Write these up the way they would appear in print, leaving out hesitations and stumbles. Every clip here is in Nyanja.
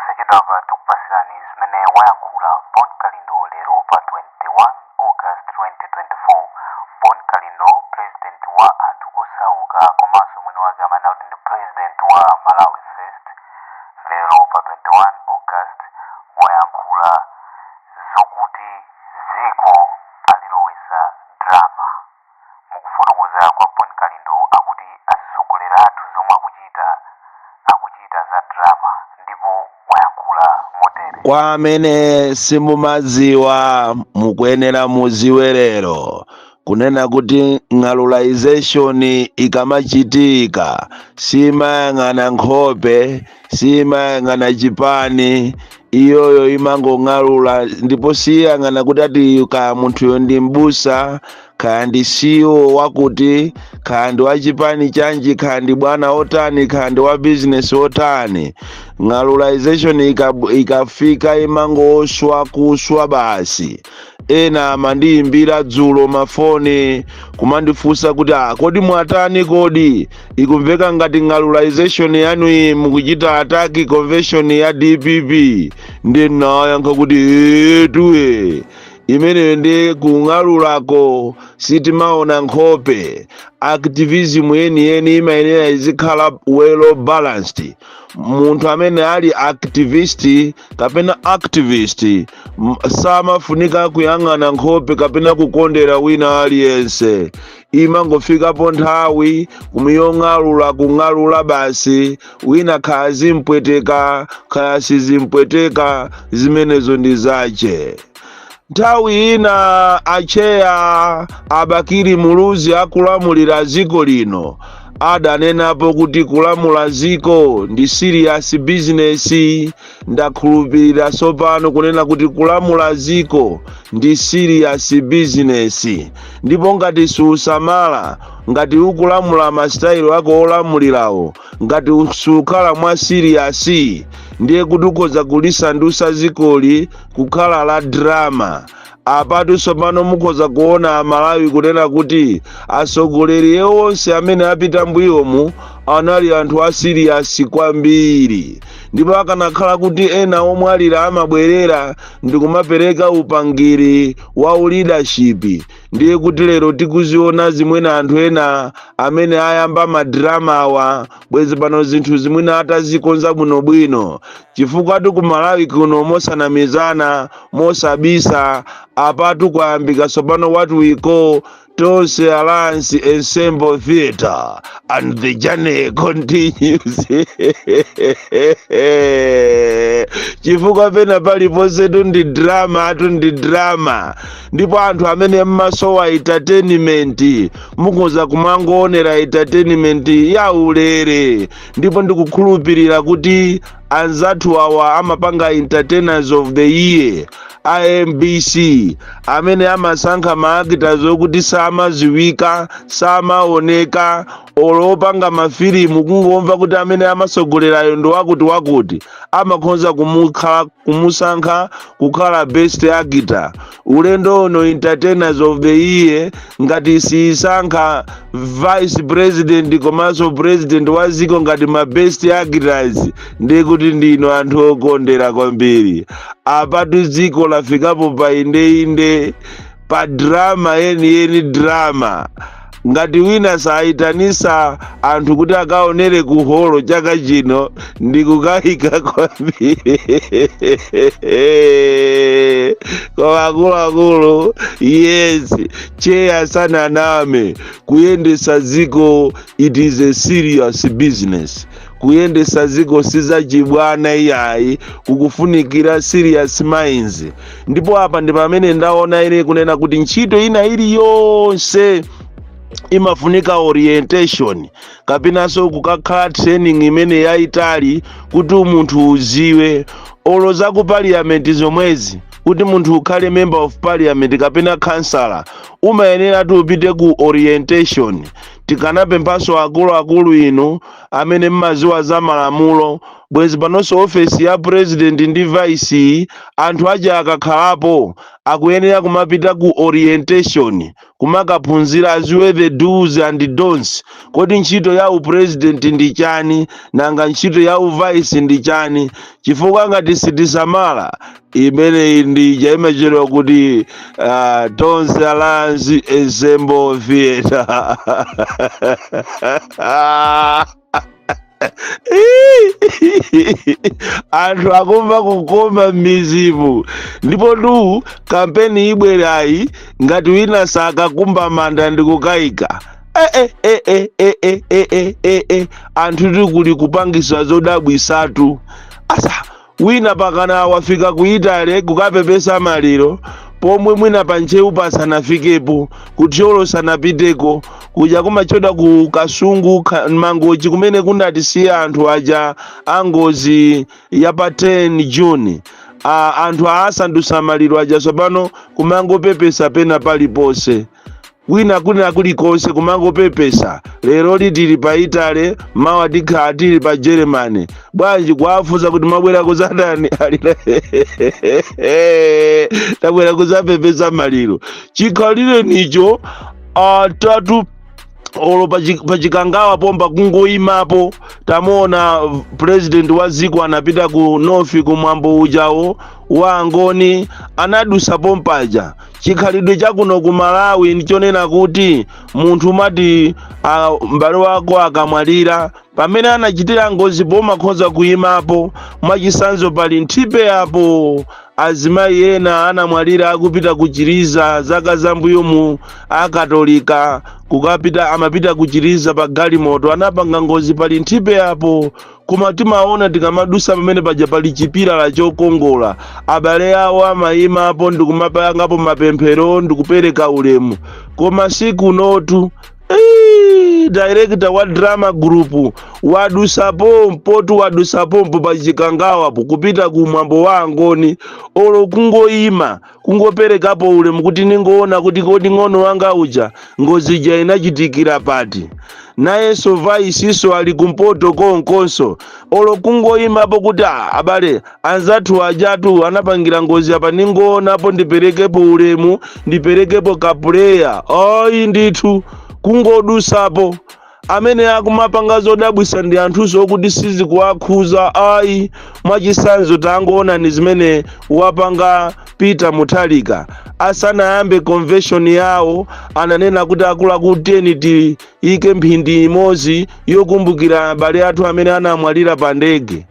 Posachedwapa tikupasirani zimene wayankhula Bon Kalindo lero pa 21 August 2024. Bon Kalindo, president wa anthu osauka, komanso mwini wake amene akuti ndi president wa Malawi First, lero pa 21 August wayankhula zokuti dziko alilowesa drama. Mukufotokoza kwa Bon Kalindo, akuti atsogoleri athu zomwe akuchita, akuchita za drama, ndipo wayankhula motere. Kwa amene simumadziwa, mukuyenera muziwe lero kunena kuti ng'alulization ikamachitika simayang'ana nkhope, simayang'ana chipani. Iyoyo imangong'alula, ndipo siyang'ana kuti ati kaya munthuyo ndi mbusa, kaya ndi CEO wakuti, kaya ndi wachipani chanji, kaya ndi bwana otani, kaya ndi wa bizinesi otani. Ng'alulization ikafika imangoswa kuswa basi. Ena amandiyimbira dzulo mafoni kumandifunsa kuti, "Ah, kodi mwatani? Kodi ikumveka ngati ng'alulization yanu iyi mukuchita attack convention ya DPP?" Ndi nayankha kuti, "Etuwe, imeneyo ndi kung'alulako, sitimaona nkhope. Activism yeniyeni imayenera izikhala well balanced. Munthu amene ali activist kapena activist samafunika kuyang'ana nkhope kapena kukondera wina aliyense. Imangofikapo nthawi kumuyong'alula, kung'alula basi. Wina kaya zimpweteka, kaya sizimpweteka, zimenezo ndi zache." Nthawi ina acheya a Bakili Muluzi akulamulira dziko lino adanenapo kuti kulamula ziko ndi serious business. Ndakhulupirira tsopano kunena kuti kulamula ziko ndi serious business, ndipo ngati susamala, ngati ukulamula masitayilo ako olamulirawo, ngati sukhala mwa serious, ndiye kuti ukhoza kulisandusa zikoli kukhala la drama. Apatu tsopano mukhoza kuona Amalawi kunena kuti atsogoleri onse amene apita mbuyomu anali anthu a serious kwambiri, ndipo akanakhala kuti ena omwe alira amabwerera ndikumapereka upangiri wa leadership, ndiye kuti lero tikuziona zimwene anthu ena amene ayamba madrama awa bwezi pano zinthu zimwene atazikonza bwinobwino, chifukwa ku Malawi kuno, mosanamizana, mosabisa, apatu kwayambika tsopano what we call Tonse Alliance Ensemble Theatre, and the journey continues, chifukwa pena paliponse ndi drama atu, ndi drama. Ndipo anthu amene mmasowa entertainment mukhoza kumangoonera entertainment ya ulere. Ndipo ndikukhulupirira kuti anzathu awa amapanga Entertainers of the Year, iMBC, amene amasankha ma actors okuti samaziwika, samaoneka, olopanga mafilimu, kungomva kuti amene amasogolerayo ndi wakuti wakuti, amakhonza kumusankha kukhala best actor. Ulendo uno Entertainers of the Year ngati siyisankha vice president komanso president wa ziko ngati ma best actors, ndiye kuti ndino anthu okondera kwambiri. Apatu dziko lafikapo pa indeinde, pa drama yeniyeni, drama. Ngati wina sayitanisa anthu kuti akaonere ku holo chaka chino, ndikukayika kwambiri. Koma akuluakulu, yes, cheya sananame, kuyendesa dziko, it is a serious business. Kuyendesa dziko sizachibwana iyayi, kukufunikira serious minds. Ndipo apa ndi pamene ndaona ine kunena kuti ntchito ina iliyonse imafunika orientation kapenanso kukakhala training imene yayitali kuti munthu uziwe. Olo za ku parliament zomwezi, kuti munthu ukhale member of parliament kapena kansala, umayenera tu upite ku orientation. Tikanapemphanso akuluakulu inu amene mmaziwa za malamulo. Bwezi panonso ofesi ya president ndi vice, anthu aja akakhalapo akuyenera kumapita ku orientation, kumakaphunzira, aziwe the do's and don'ts. Kodi ntchito ya upresident ndi chani? Nanga ntchito ya uvice ndi chani? Chifukwa ngati sitisamala, imeneyi ndi imachedwa kuti Tonse Alliance Ensemble Theatre. Anthu akumva kukoma m'mizimu. Ndipo tu kampeni ibwerayi, ngati wina sakakumba manda ndikukayika. Eh, eh, eh, eh, eh, eh, eh, eh, eh. Anthu tikuli kupangisa zodabwisatu asa. Wina pakana wafika ku Italy kukapepesa maliro, pomwe mwina pa Ntcheu pasanafikepo, kuThyolo sanapiteko, kuja kumachoda ku Kasungu, Mangochi, kumene kundatisiya anthu aja angozi ya pa 10 June. Anthu aasandusa maliro aja tsopano kumangopepesa pena paliponse, wina kuna kulikonse kumangopepesa. Lero tili pa Italy, mawa tikhala tili pa Germany. Bwanji kuwafunsa kuti mwabwera kuzatani? Alira, tabwera kuzapepesa maliro. Chikhalire nicho atatu olo pachikangawa pomba kungoyimapo. Tamuona president wa dziko anapita ku north kumwambo ujawo wa Angoni, anadusa pompaja. Chikhalidwe chakuno ku Malawi ndichonena kuti munthu umati m'bale wako akamwalira, pamene anachitira ngozi pomakhoza kuyimapo. Mwachisanzo, pali Nthipe apo, azimayi ena anamwalira akupita kuchiriza zaka zambuyomu, Akatolika kukapita, amapita kuchiriza pa galimoto, anapanga ngozi pali Nthipe apo. Koma timaona tikamadusa pamene paja pali chipilala chokongola, abale awo amayimapo ndikumapangapo mapemphero ndikupereka ulemu. Koma sikunotu. Director wa drama group wadusapo mpotu, wadusapompo pa Chikangawapo kupita ku mwambo wa Angoni, olo kungoyima kungoperekapo ulemu kuti ningoona kuti kodi ng'ono wanga uja ngozi ija inachitikira pati. Nayenso vice ali kumpoto konkonso, olo kungoyimapo kuti, "Ah, abale anzathu ajatu anapangira ngozi apa, ningoonapo, ndiperekepo ulemu, ndiperekepo kapuleya." Ayi ndithu, kungodusapo. Amene akumapanga zodabwisa ndi anthunso okuti sizikuwakhuza ayi. Mwachisanzo, tangoonani zimene wapanga Peter Mutharika. Asanayambe convention yawo, ananena kuti, "Akuluakulu, tiyeni tiyike mphindi imodzi yokumbukira abale athu amene anamwalira pa ndege."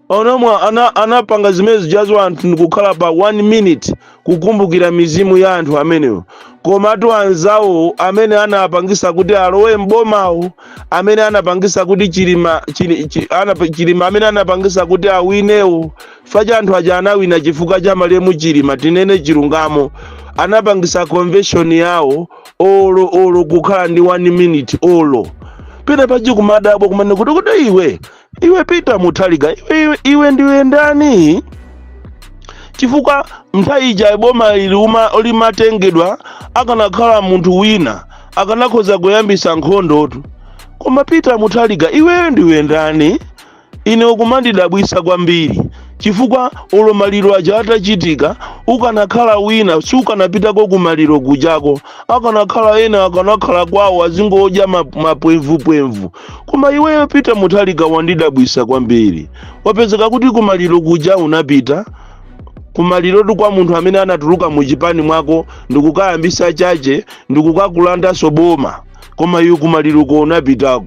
Onomwe anapanga zimene zijazo, anthu ndikukhala pa 1 minute kukumbukira mizimu ya anthu amenewo. Komatu anzawo amene anapangisa kuti alowe mbomawo, amene anapangisa kuti Chilima, chili, chi, Chilima, amene anapangisa kuti awinewo, facha anthu aja anawina chifukwa cha malemu Chilima, tinene chilungamo, anapangisa convention yawo, olo kukhala ndi 1 minute olo pena paji. Kumadabwa kumene kuti iwe Peter Mutharika, iwe ndiwe ndani? Chifukwa nthawi ija boma ili limatengedwa, akanakhala munthu wina akanakhoza kuyambisa nkhondotu. Koma Peter Mutharika, iweyo ndiwe ndani? Ine ukumandidabwisa kwambiri, chifukwa olo maliro aja atachitika, ukanakhala wina sukanapitako kumaliro kujako. Akanakhala ena akanakhala kwawo azingodya mapwemvupwemvu. Koma iweyo Peter Mutharika wandidabwisa kwambiri. Wapezeka kuti kumaliro kuja unapita kumalirotu kwa munthu amene anatuluka muchipani mwako ndikukayambisa chache ndikukakulandanso boma, koma iwe kumaliroko unapitako.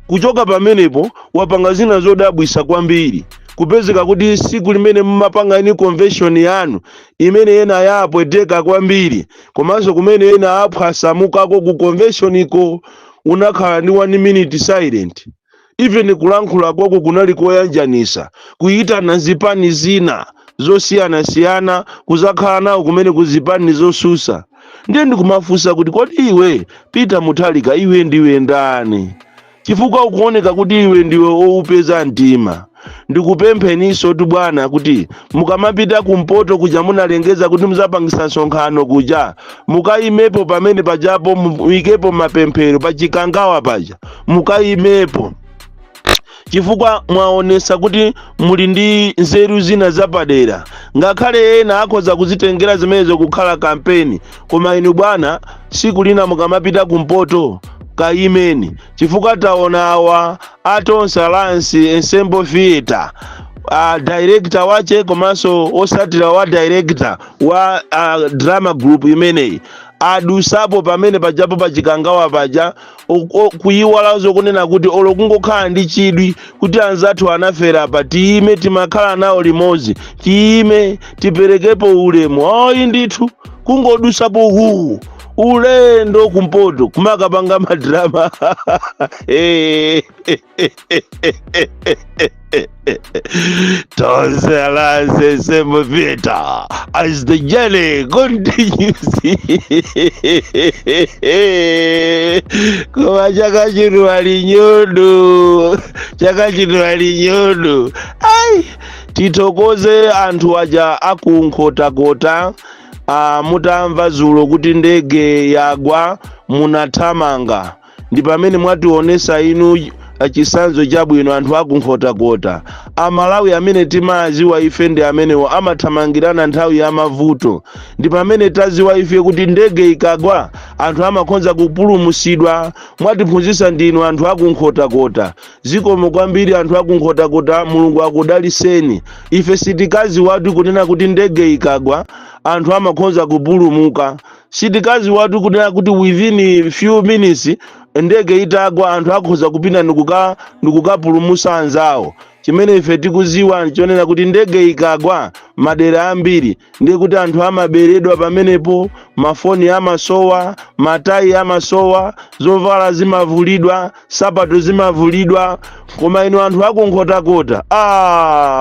Kuchoka pamenepo wapanga zina zodabwisa kwambiri, kupezeka kuti siku limene mumapanga ini convention yanu, imene ena yapweteka kwambiri, komanso kumene ena aphwasamukako ku convention iko, unakhala ndi 1 minute silent. Even kulankhula kwako kunali koyanjanisa, kuyitana zipani zina zosiyanasiyana kuzakhala nawo kumene kuzipani zosusa. Ndiye ndikumafunsa kuti, kodi iwe Peter Mutharika, iwe ndiwe ndani? Chifukwa ukuoneka kuti iwe ndiwe owupeza mtima. Ndikupempheninso tu bwana kuti mukamapita kumpoto kuja munalengeza kuti muzapangisa msonkhano kuja, mukayimepo pamene pajapo, muyikepo mapemphero pachikangawa paja, mukayimepo. Chifukwa mwaonesa kuti muli ndi nzeru zina zapadera. Ngakhale ena akhoza kuzitengera zimenezo kukhala kampeni, koma inu bwana, siku lina mukamapita kumpoto kayimeni, chifukwa taona awa a Tonse Alliance Ensemble Theatre, director wache komanso osatira wa director wa drama group imeneyi adusapo pamene pajapo pachikangawa paja, kuyiwala zokunena kuti olo kungokhala ndi chidwi kuti anzathu anafera pa, tiyime, timakhala nawo limodzi, tiyime tiperekepo ulemu. Ayi ndithu, kungodusapo hu ulendo kumpoto kumakapanga madrama. Tonse Alliance Ensemble Theatre as the journey continues. Koma chaka chino ali nyodo, chaka chino ali nyodo. Ai, tithokoze anthu aja akunkhotakota. Mutamva zulo kuti ndege yagwa munathamanga, ndi pamene mwationesa inu chisanzo chabwino. Anthu akunkhotakota, Amalawi amene timaziwa ife ndi amenewo amathamangirana nthawi ya mavuto. Ndi pamene taziwa ife kuti ndege ikagwa anthu amakhonza kupulumusidwa. Mwatiphunzitsa ndinu anthu akunkhotakota. Zikomo kwambiri anthu akunkhotakota, Mulungu akudaliseni. Ife sitikaziwatu kunena kuti ndege ikagwa anthu amakhonza kupulumuka. Sitikaziwatu kunena kuti within few minutes ndege itagwa anthu akhoza kupita ndikukapulumusa anzawo. Chimene ife tikuziwa nchonena kuti ndege ikagwa madera ambiri ndiye kuti anthu amaberedwa pamenepo, mafoni amasowa, matayi amasowa, zovala zimavulidwa, sapato zimavulidwa. Koma inu anthu akunkhotakota,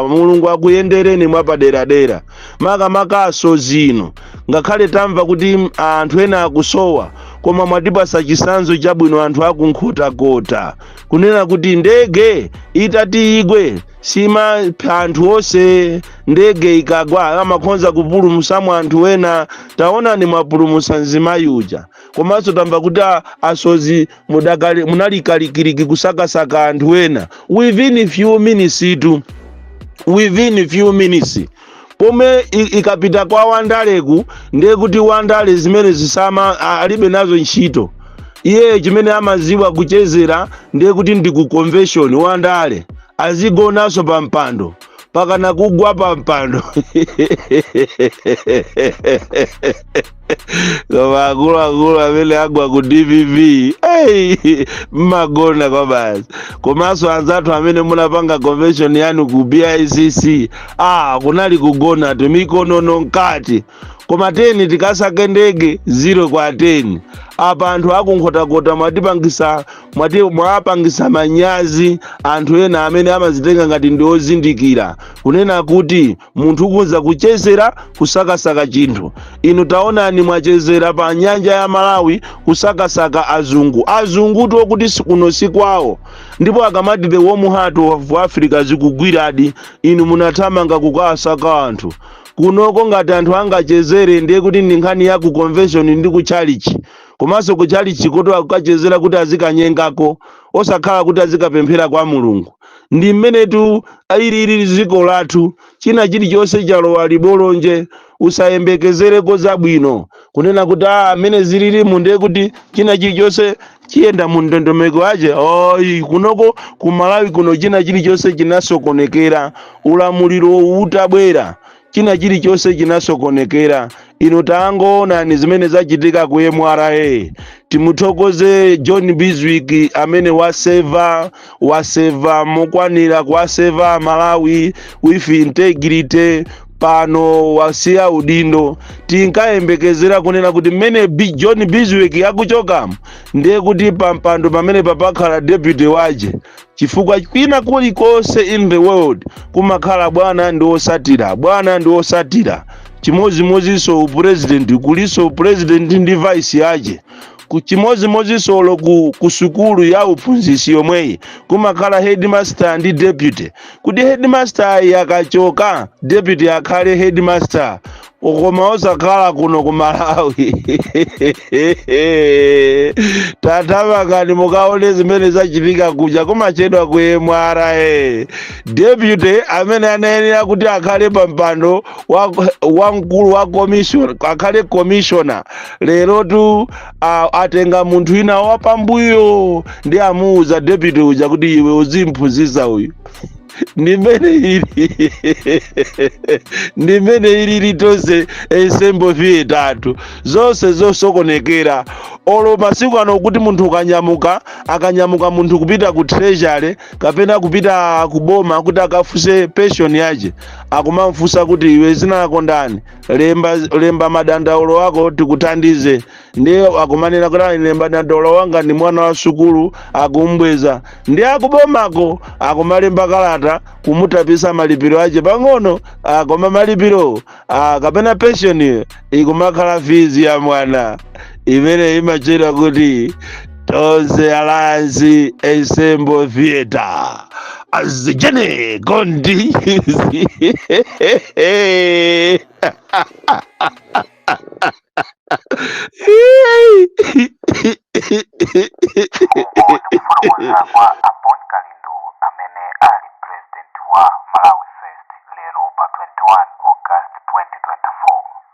Mulungu akuyendereni mwapaderadera, makamakaso zino. Ngakhale tamva kuti anthu ena akusowa, koma mwatipasa chisanzo chabwino anthu akunkhotakota, kunena kuti ndege itati igwe simapha anthu onse. Ndege ikagwa amakhonza kupulumutsamo anthu ena. Taonani, mwapulumutsa mzimayi uja. Komanso tamva kuti asozi munali kalikiliki kusakasaka anthu ena within few minutes tu, within few minutes. Pomwe ikapita kwa wandaleku, ndiye kuti wandale zimene zisama alibe nazo ntchito. Iye chimene amaziwa kuchezera ndiye kuti ndi ku convention. Wandale azigonanso pa mpando pakana kugwa pa mpando. Koma akuluakulu amene agwa ku DPP, hey, mmagona kwa basi. Komanso anzathu amene munapanga convention yanu ku BICC, kunali kugona timikonono mkati. Koma teni tikasake ndege 0 kwa 10. Apa anthu akunkhotakota mwapangisa manyazi anthu ena amene amazitenga ngati ndi ozindikira, kunena kuti munthu ukuza kuchezera kusakasaka chinthu. Inu taonani, mwachezera pa nyanja ya Malawi kusakasaka azungu, azungutu okuti kuno si kwawo. Ndipo akamati the warm heart of Africa, zikugwiradi. Inu munathamanga kukasaka anthu kunoko. Ngati anthu angachezere ndiye kuti ndi nkhani ya ku convention ndi ku chalichi. Komanso ku chalichi kuti akukachezera kuti azikanyengako, osakhala kuti azikapemphera kwa Mulungu. Ndi mmenetu ilili dziko lathu, china chilichonse chalowa libolonje. Usayembekezereko zabwino, kunena kuti amene zililimu ndiye kuti china chilichonse chiyenda mu ndondomeko yache. Oyi, kunoko ku Malawi kuno china chilichonse chinasokonekera. Ulamuliro utabwera china chilichonse chinasokonekera. Inu tangoonani zimene zachitika ku MRA. Timuthokoze John Bizwick amene waseva mokwanira, kuwaseva Malawi with integrity. Pano wasiya udindo. Tinkayembekezera kunena kuti mmene John Bizwick akuchokamo ndiye kuti pampando pamene papakhala deputy waje, chifukwa kwina kulikonse in the world kumakhala bwana ndi osatira, bwana ndi osatira. Chimodzimodzinso upresident, kuliso president ndi vice yache. Chimodzimodzinso olo ku sukulu ya uphunzitsi yomweyi kumakhala headmaster ndi deputy, kuti headmaster akachoka deputy akhale headmaster. Koma osakhala kuno ku Malawi. Tathamakani mukaone zimene zachitika kuja kumachedwa ku MRA. Deputy amene anayenera kuti akhale pa mpando wa mkulu wa commission, akhale commissioner, lerotu atenga munthu ina wapambuyo ndi amuuza deputy uja kuti, "Iwe uzimphunzitsa uyu." Ndimene ili, ndimene ilili Tonse Ensemble Theatre, zonse zosokonekera. Olo masiku ano kuti munthu ukanyamuka, akanyamuka munthu kupita ku Treasury kapena kupita ku boma kuti akafunse pension yace, akumamfunsa kuti, "Iwe, zina lako ndani? Lemba, lemba madandaulo ako tikuthandize." Ndiye akumanena kuti, "Lemba madandaulo wanga, ndi mwana wa sukulu." Akumbweza ndi akubomako akumalemba kalata kumutapisa malipiro ace pang'ono. Koma malipiro kapena pension ikumakhala fees ya mwana, imene imachedwa kuti Tonse Alliance Ensemble Theatre. Azijene kondi. Uku ndi kufotokoza kwa a Bon Kalindo amene ali president wa Malawi First lero pa 21 August 2024.